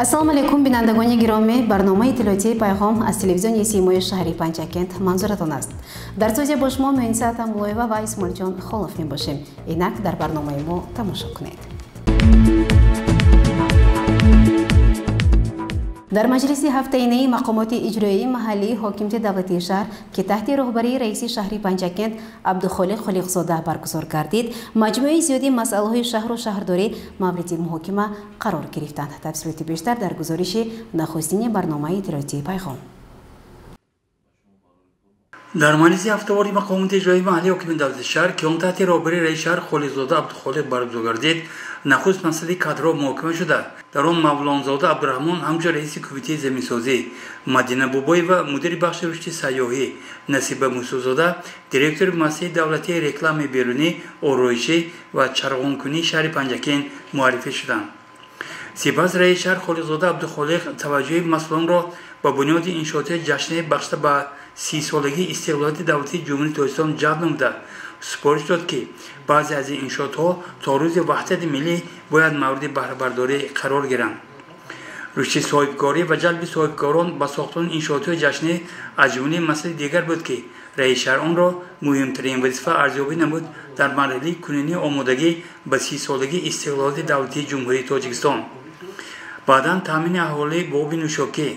Ассалому алайкум, бинандагони гиромӣ. Барномаи иттилоотии «Пайғом» аз телевизиони Симои шаҳри Панҷакент манзуратон аст. Дар студия бо шумо Муниса Атамуллоева ва Исмоилҷон Холов мебошем. Инак дар барномаи мо тамошо кунед. Дар маҷлиси ҳафтаинаи мақомоти иҷроии маҳаллии ҳокимияти давлатии шаҳр, ки таҳти роҳбарии раиси шаҳри Панҷакент Абдухолиқ Холиқзода баргузор гардид, маҷмӯи зиёди масъалаҳои шаҳру шаҳрдорӣ мавриди муҳокима қарор гирифтанд. Тафсилоти бештар дар гузориши нахустини барномаи иттилоотии «Пайғом». Дар маҷлиси ҳафтавори мақомоти иҷроии маҳаллии ҳокимияти давлати шаҳр, ки он таҳти роҳбарии раиси шаҳр Холиқзода Абдухолиқ баргузор гардид, нахуст масъалаи кадрҳо муҳокима шуда. Дар он Мавлонзода Абдураҳмон ҳамчун раиси кумитаи заминсозӣ, Мадина Бобоева мудири бахши рушди сайёҳӣ, Насиба Мусозода директори муассисаи давлатии рекламаи берунӣ, ороишӣ ва чарғонкунии шаҳри Панҷакент муаррифӣ шуданд. Сипас раиси шаҳр Холиқзода Абдухолиқ таваҷҷӯҳи масъулонро ба бунёди иншооти ҷашне бахшида ба 30-солагии истиқлолияти давлатии Ҷумҳурии Тоҷикистон ҷалб намуда, супориш дод, ки баъзе аз ин иншоотҳо то рӯзи ваҳдати миллӣ бояд мавриди баҳрабардорӣ қарор гиранд. Рушди соҳибкорӣ ва ҷалби соҳибкорон ба сохтмони иншоотҳои ҷашнӣ аз ҷумлаи масъалаи дигар буд, ки раиси шаҳр онро муҳимтарин вазифа арзёбӣ намуд дар марҳилаи кунунии омодагӣ ба 30-солагии истиқлолияти давлатии Ҷумҳурии Тоҷикистон. Баъдан таъмини аҳолӣ бо оби нӯшокӣ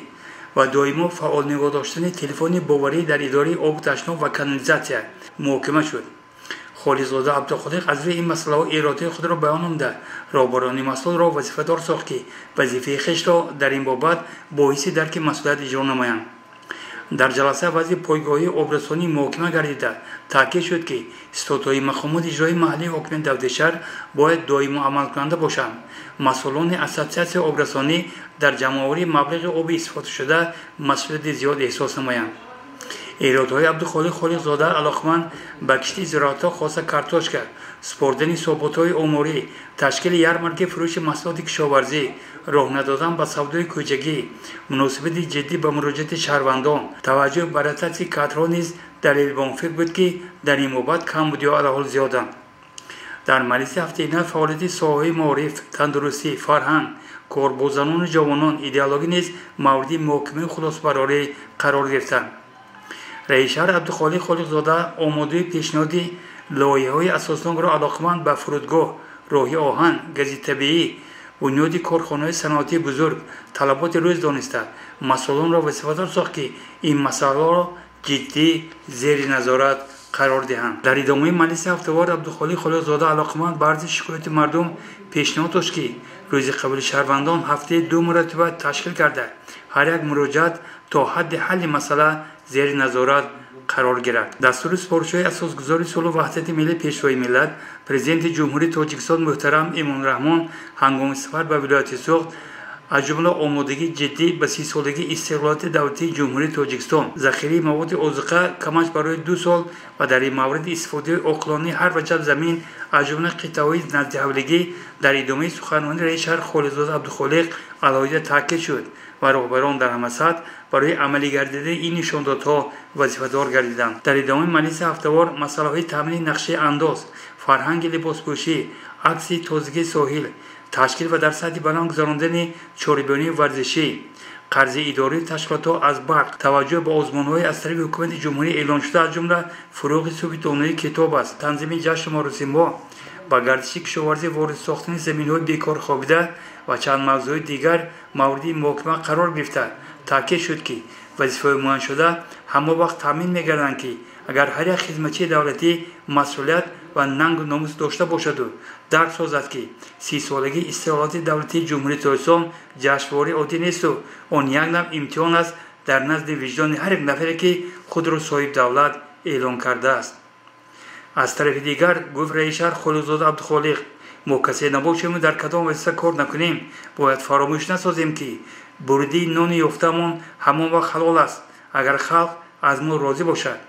ва доимо фаъол нигоҳ доштани телефони боварӣ дар идораи обу ташноб ва канализатсия муҳокима шуд. Холиқзода Абдухолиқ аз рӯи ин масъалаҳо иродҳои худро баён намуда, роҳбарони масъулро вазифадор сохт, ки вазифаи хешро дар ин бобат бо ҳисси дарки масъулият иҷро намоянд. Дар ҷаласа вазъи пойгоҳии обрасонӣ муҳокима гардида, таъкид шуд, ки стотҳои мақомоти иҷроии маҳаллии ҳокимияти давлати шаҳр бояд доимо амалкунанда бошанд. Масъулони ассотсиатсияи обрасонӣ дар ҷамъоварии маблағи оби истифодашуда масъулияти зиёд эҳсос намоянд. Эродҳои Абдухолиқ Холиқзода алоқаманд ба кишти зироатҳо, хоса картошка, супордани ҳисоботҳои оморӣ, ташкили ярмаркаи фурӯши маҳсулоти кишоварзӣ, роҳ надодан ба савдои кӯчагӣ, муносибати ҷиддӣ ба муроҷиати шаҳрвандон, таваҷҷӯҳ ба ротатсияи кадрҳо низ далелбонфикр буд, ки дар ин бобат камбудиҳо аллаҳол зиёданд. Дар маҷлиси ҳафтаина фаъолияти соҳаҳои маориф, тандурустӣ, фарҳанг, кор бо занону ҷавонон, идеологӣ низ мавриди муҳокимаи хулосабарорӣ қарор гирифтанд. Раиси шаҳр Абдухолиқ Холиқзода омодаи пешниҳоди лоиҳаҳои асоснокро алоқаманд ба фурудгоҳ, роҳи оҳан, гази табиӣ, бунёди корхонаҳои саноатии бузург талаботи рӯз дониста, масъулонро вазифадор сохт, ки ин масъаларо ҷиддӣ зери назорат қарор диҳанд. Дар идомаи маҷлиси ҳафтавор Абдухолиқ Холиқзода алоқаманд ба арзи шикояти мардум пешниҳод дошт, ки рӯзи қабули шаҳрвандон ҳафтаи 2 маротиба ташкил карда, ҳар як муроҷиат то ҳадди ҳалли масъала зери назорат қарор гирад. Дастури супоришҳои асосгузори сулҳу ваҳдати миллӣ, Пешвои миллат, Президенти Ҷумҳурии Тоҷикистон муҳтарам Эмомалӣ Раҳмон ҳангоми сафар ба вилояти Суғд, аз ҷумла омодагии ҷиддӣ ба 30-солагии истиқлолияти давлатии Ҷумҳурии Тоҷикистон, захираи маводи озуқа камаш барои 2 сол ва дар ин мавриди истифодаи оқилонаи ҳар ваҷаб замин, аз ҷумла қитъаҳои наздиҳавлигӣ, дар идомаи суханронии раиси шаҳр Холиқзода Абдухолиқ алоҳида таъкид шуд ва роҳбарон дар ҳама сатҳ барои амалигардидани ин нишондодҳо вазифадор гардиданд. Дар идомаи маҷлиси ҳафтавор масъалаҳои таъмини нақшаи андоз, фарҳанги либоспӯшӣ, акси тозагии соҳил, ташкил ва дар сатҳи баланд гузарондани чорабиниҳои варзишӣ, қарзи идории ташкилотҳо аз барқ, таваҷҷӯҳ ба озмунҳои аз тарафи ҳукумати ҷумҳурӣ эълоншуда, аз ҷумла фурӯғи субҳи доноии китоб аст, танзими ҷашну маросимҳо, ба гардиши кишоварзӣ ворид сохтани заминҳои бекор хобида ва чанд мавзӯи дигар мавриди муҳокима қарор гирифта, таъкид шуд, ки вазифаҳои муайяншуда ҳама вақт таъмин мегарданд, ки агар ҳар як хизматчии давлатӣ масъулият ва нангу номус дошта бошаду дарк созад, ки 30-солагии истиқлолияти давлатии Ҷумҳурии Тоҷикистон ҷашнвораи оддӣ несту он як навъ имтиҳон аст дар назди виҷдони ҳар як нафаре, ки худро соҳибдавлат эълон кардааст. Аз тарафи дигар, гуфт раиси шаҳр Холиқзода Абдухолиқ, мо касе набошему дар кадом вазифа кор накунем, бояд фаромӯш насозем, ки бурдии нони ёфтаамон ҳамон вақт ҳалол аст, агар халқ аз мо розӣ бошад,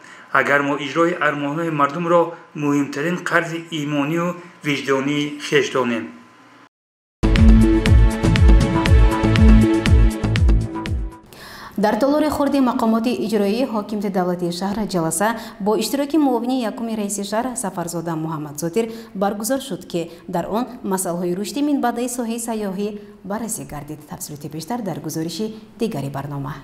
агар мо иҷрои армонҳои мардумро муҳимтарин қарзи имонию виҷдонии хеш донем. Дар толори хурди мақомоти иҷроии ҳокимияти давлатии шаҳр ҷаласа бо иштироки муовини якуми раиси шаҳр Сафарзода Муҳаммадзодир баргузор шуд, ки дар он масъалаҳои рушди минбаъдаи соҳаи сайёҳӣ баррасӣ гардид. Тафсилоти бештар дар гузориши дигари барнома.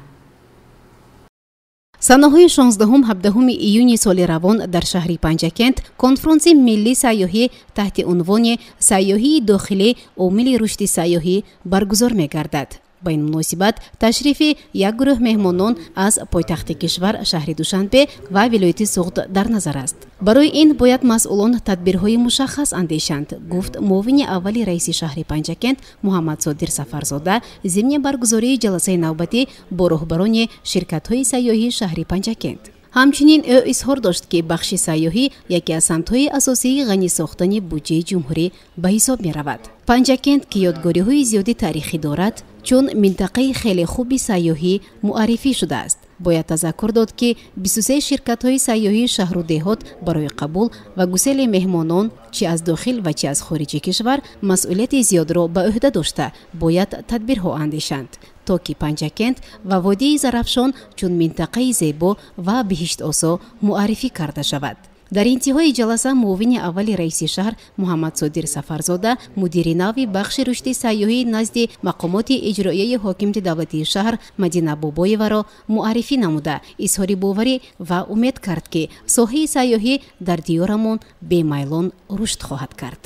Санаҳои 16-17 июни соли равон дар шаҳри Панҷакент конфронси миллии сайёҳӣ таҳти унвони «Сайёҳии дохилӣ омили рушди сайёҳӣ» баргузор мегардад. Ба ин муносибат ташрифи як гурӯҳ меҳмонон аз пойтахти кишвар шаҳри Душанбе ва вилояти Суғд дар назар аст. Барои ин бояд масъулон тадбирҳои мушаххас андешанд, гуфт муовини аввали раиси шаҳри Панҷакент Муҳаммадсодир Сафарзода зимни баргузории ҷаласаи навбатӣ бо роҳбарони ширкатҳои сайёҳии шаҳри Панҷакент. Ҳамчунин ӯ изҳор дошт, ки бахши сайёҳӣ яке аз самтҳои асосии ғанӣ сохтани буҷаи ҷумҳурӣ ба ҳисоб меравад. Панҷакент, ки ёдгориҳои зиёди таърихӣ дорад, чун минтақаи хеле хуби сайёҳӣ муаррифӣ шудааст. Бояд тазаккур дод, ки 23 ширкатҳои сайёҳии шаҳру деҳот барои қабул ва гусели меҳмонон чи аз дохил ва чи аз хориҷи кишвар масъулияти зиёдро ба ӯҳда дошта, бояд тадбирҳо андешанд, то ки Панҷакент ва водии Зарафшон чун минтақаи зебо ва биҳиштосо муаррифӣ карда шавад. Дар интиҳои ҷаласа муовини аввали раиси шаҳр Муҳаммадсодир Сафарзода мудири нави бахши рушди сайёҳӣ назди мақомоти иҷроияи ҳокимияти давлатии шаҳр Мадина Бобоеваро муаррифӣ намуда, изҳори боварӣ ва умед кард, ки соҳаи сайёҳӣ дар диёрамон бемайлон рушд хоҳад кард.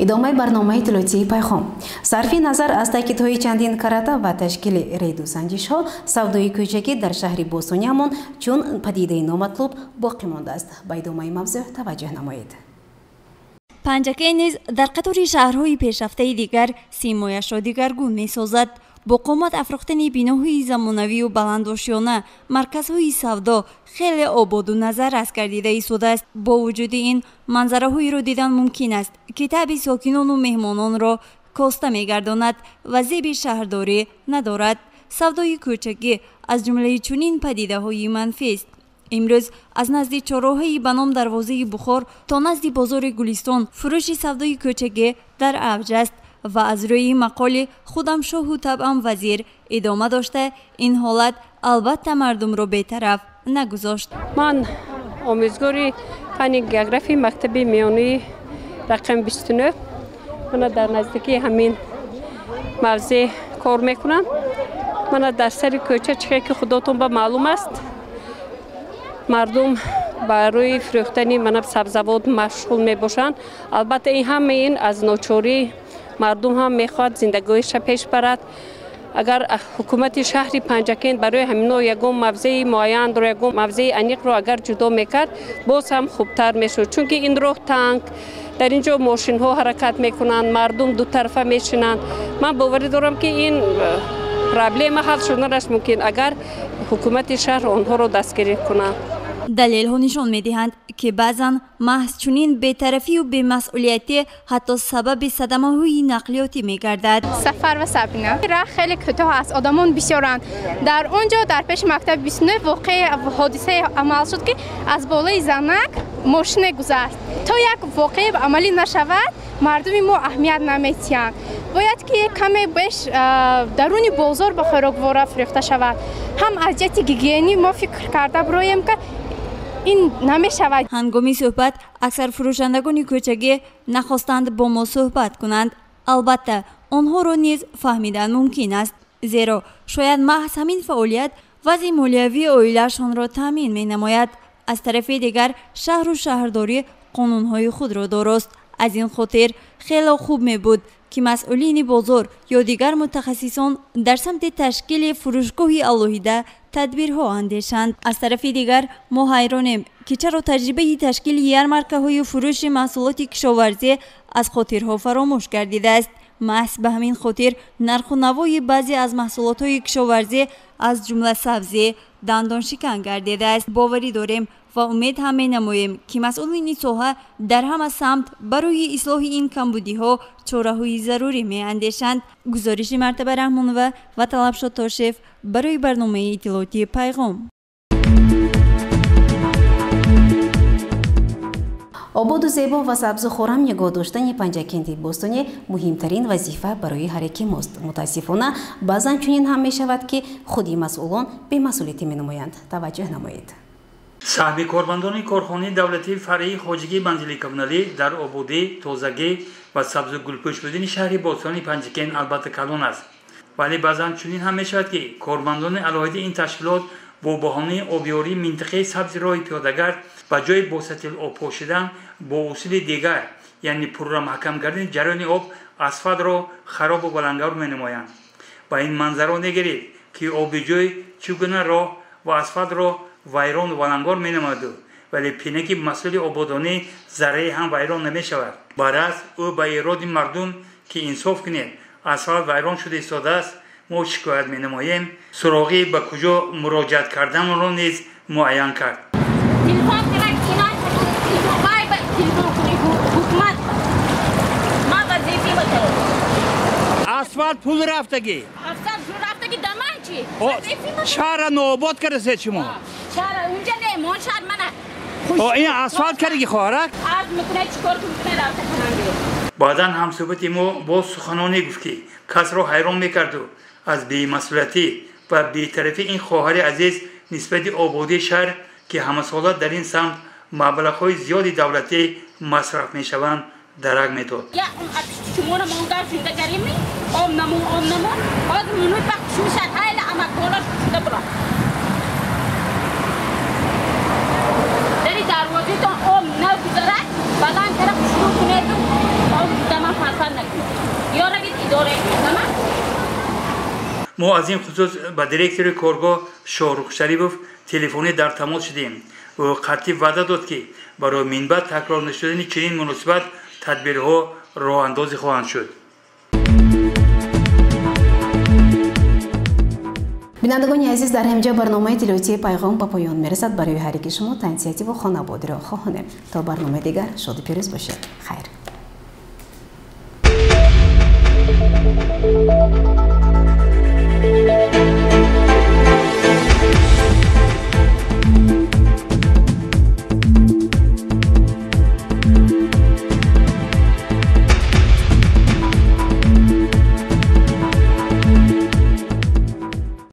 Идомаи барномаи иттилоотии «Пайғом». Сарфи назар аз таъкидҳои чандин карата ва ташкили рейду санҷишҳо, савдои кӯчакӣ дар шаҳри Бостонӣамон чун падидаи номатлуб боқӣ мондааст. Ба идомаи мавзӯъ таваҷҷӯҳ намоед. Панҷакент низ дар қатори шаҳрҳои пешрафтаи дигар симояшро дигаргун месозад. Бо қомат афрохтани биноҳои замонавию баландошёна, марказҳои савдо хеле ободу назаррас гардида истодааст. Бо вуҷуди ин, манзараҳоеро дидан мумкин аст, ки таъби сокинону меҳмононро коста мегардонад ва зеби шаҳрдорӣ надорад. Савдои кӯчакӣ аз ҷумлаи чунин падидаҳои манфист. Имрӯз аз назди чорроҳаи ба ном Дарвозаи Бухор то назди бозори Гулистон фурӯши савдои кӯчакӣ дар авҷ аст ва аз рӯи мақоли «худам шоҳу табъам вазир» идома дошта, ин ҳолат албатта мардумро бетараф нагузошт. Ман омӯзгори фанни географии мактаби миёнаи рақами 29 мана дар наздикии ҳамин мавзеъ кор мекунам. Мана дар сари кӯча чихе ки худотон ба маълум аст, мардум барои фурӯхтани мана сабзавот машғул мебошанд. Албатта ин ҳамаи ин аз ночорӣ мардум ҳам мехоҳад зиндагиша пеш барад. Агар ҳукумати шаҳри Панҷакент барои ҳамино ягон мавзеи муайянро, ягон мавзеи аниқро агар ҷудо мекард, боз ҳам хубтар мешуд. Чунки ин роҳ танг, дар ин ҷо мошинҳо ҳаракат мекунанд, мардум дутарафа мешинанд. Ман боварӣ дорам, ки ин проблема ҳал шуданаш мумкин, агар ҳукумати шаҳр онҳоро дастгирӣ кунад. Далелҳо нишон медиҳанд, ки баъзан маҳз чунин бетарафию бемасъулиятӣ ҳатто сабаби садамаҳои нақлиётӣ мегардад. Сафар ва Сабина роҳ хеле кӯтоҳ аст, одамон бисёранд. Дар он ҷо дар пеши мактаби 29 воқеа ҳодисае амал шуд, ки аз болои занак мошине гузашт. То як воқеа амалӣ нашавад, мардуми мо аҳамият наметиҳанд. Бояд ки каме беш даруни бозор ба хӯроквора фурӯхта шавад. Ҳам аз ҷиҳати гигиенӣ мо фикр карда бироем, ки ин намешавад. Ҳангоми суҳбат аксар фурӯшандагони кӯчагӣ нахостанд бо мо суҳбат кунанд. Албатта, онҳоро низ фаҳмидан мумкин аст, зеро шояд маҳз ҳамин фаъолият вазъи молиявии оилаашонро таъмин менамояд. Аз тарафи дигар, шаҳру шаҳрдорӣ қонунҳои худро дорост. Аз ин хотир хело хуб мебуд, ки масъулини бозор ё дигар мутахассисон дар самти ташкили фурӯшгоҳи алоҳида тадбирҳо андешанд. Аз тарафи дигар, мо ҳайронем, ки чаро таҷрибаи ташкили ярмаркаҳои фурӯши маҳсулоти кишоварзӣ аз хотирҳо фаромӯш гардидааст. Маҳз ба ҳамин хотир нарху навои баъзе аз маҳсулотҳои кишоварзӣ, аз ҷумла сабзӣ, дандоншикан гардидааст. Боварӣ дорем ва умед ҳам менамоем, ки масъулини соҳа дар ҳама самт барои ислоҳи ин камбудиҳо чораҳои зарурӣ меандешанд. Гузориши Мартаба Раҳмонова ва Талабшод Тошев барои барномаи иттилоотии «Пайғом». Ободу зебо ва сабзу хорам нигоҳ доштани Панҷакенти бостонӣ муҳимтарин вазифа барои ҳар яки мост. Мутаассифона, баъзан чунин ҳам мешавад, ки худи масъулон бемасъулиятӣ менамоянд. Таваҷҷӯҳ намоед. Саҳми кормандони корхонаи давлатии фаръии хоҷагии манзили коммуналӣ дар ободӣ, тозагӣ ва сабзу гулпӯш будани шаҳри бостонии Панҷакент албатта калон аст. Вале баъзан чунин ҳам мешавад, ки кормандони алоҳидаи ин ташкилот бо баҳонаи обёрии минтақаи сабзи роҳи пиёдагард ба ҷои бо сатил об пошидан бо усули дигар, яъне пурра маҳкам кардани ҷараёни об, асфалтро харобу балангавр менамоянд. Ба ин манзаро негиред, ки оби ҷӯй чӣ гуна роҳ ва асфалтро вайрону валангор менамояду, вале пинаки масъули ободонӣ заррае ҳам вайрон намешавад. Баръакс, ӯ ба ироди мардум, ки инсоф кунед, асфалт вайрон шуда истодааст, мо шикоят менамоем, суроғӣ ба куҷо муроҷиат карданро низ муайян кард. Асфалт пул рафтагӣ. Шаҳрро нообод кардасе шумо. Ин асфалт кардаги хоҳарак? Баъдан ҳамсӯҳбати мо боз суханоне гуфт, ки касро ҳайрон мекарду аз бемасъулиятӣ ва бетарафии ин хоҳари азиз нисбати ободии шаҳр, ки ҳамасола дар ин самт маблағҳои зиёди давлатӣ масраф мешаванд, дарак медод. Мо аз ин хусус ба директори коргоҳ Шоҳрух Шарипов телефонӣ дар тамос шудем. Ӯ қатъӣ ваъда дод, ки барои минбаъд такрор нашудани чунин муносибат тадбирҳо роҳандозӣ хоҳанд шуд. Бинандагони азиз, дар ҳаминҷо барномаи иттилоотии Пайғом ба поён мерасад. Барои ҳар яки шумо тансиҳативу хонабодиро хоҳонем. То барномаи дигар шоду пирӯз бошед. Хайр.